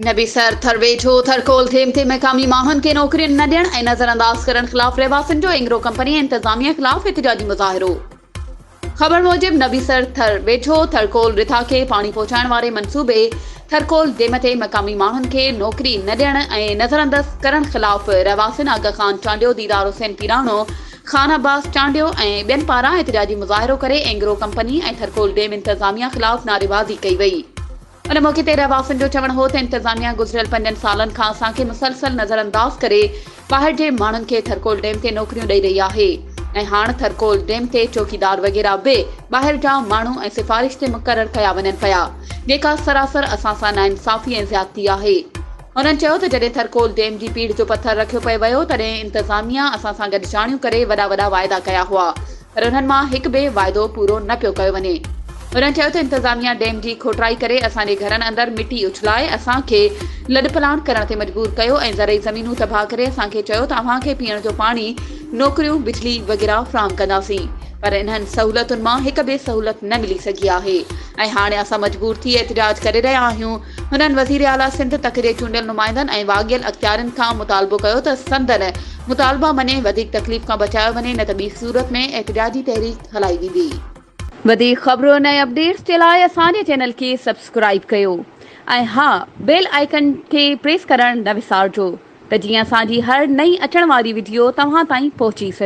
نبي سر ٿر ويجهو ٿرڪول ڊيم تي مقامي ماڻهن کي نوڪرين نه ڏيڻ ۽ نظرانداز ڪرڻ خلاف رهواسين جو اينگرو ڪمپني ۽ انتظاميه خلاف احتجاجي مظاهرو. خبر موجب نبي سر ٿر ويجهو ٿرڪول رٿا کي پاڻي پهچائڻ واري منصوبي ٿرڪول ڊيم تي مقامي ماڻهن کي نوڪري نه ڏيڻ ۽ نظراندز ڪرڻ خلاف رهواسين آغا خان چانڊيو، ديدار حسين پيراڻو، خان عباس چانڊيو ۽ ٻين پاران احتجاجي مظاهرو ڪري اينگرو ڪمپني ۽ ٿرڪول ڊيم انتظاميه خلاف نعريبازي ڪئي وئي. ان موقعي تي رهواسين جو چوڻ هو ته انتظاميا گذريل پنجن سالن کان اسان کي مسلسل نظرانداز ڪري ٻاهر جي ماڻهن کي ٿرڪول ڊيم تي نوڪريون ڏئي رهي آهي ۽ هاڻ ٿرڪول ڊيم تي چوڪيدار وغيره به ٻاهر جا ماڻهو ۽ سفارش تي مقرر ڪيا وڃن پيا جيڪا سراسر اسان سان ناانصافي ۽ زيادتي آهي. هنن چيو ته جڏهن ٿرڪول ڊيم جي پيڙهه جو پٿر رکيو پئي ويو تڏهن انتظاميا اسان سان گڏجاڻيون ڪري وڏا وڏا واعدا ڪيا هئا پر انهن مان هڪ به واعدو پورو نه پيو ڪيو وڃي. هنن چيو ته انتظاميا ڊيم جي کوٽرائي ڪري اسان جي گهرن اندر مٽي اڇلائي اسان کي لڏپلاڻ ڪرڻ تي مجبور ڪيو ۽ زرعي زمينون تباهه ڪري اسان کي چيو ته اوهان کي پيئڻ جو پاڻي، نوڪريون، بجلي وغيره فراهم ڪنداسين پر انهن سهولتن مان هڪ به سهولت نه ملي سگهي آهي ۽ هاڻي اسان مجبور ٿي احتجاج ڪري رهيا آهيون. هنن وزيراعليٰ سنڌ تڪ جي چونڊيل نمائندن ۽ واڳيل اختيارين کان مطالبو ڪيو ته سندن مطالبا مڃي وڌيڪ تڪليف کان بچايو وڃي نه ته ٻي صورت ۾ احتجاجي تحريڪ هلائي ويندي. وڌيڪ خبرن ۽ اپڊيٽس جي لاء اسان جي چينل کي سبسڪرائيب ڪيو ۽ ها بيل آئيڪن کي پريس ڪرڻ نه وسارجو ته جيئن اسان جي هر نئين اچڻ واري وڊيو توهان تائين پهچي سگهي.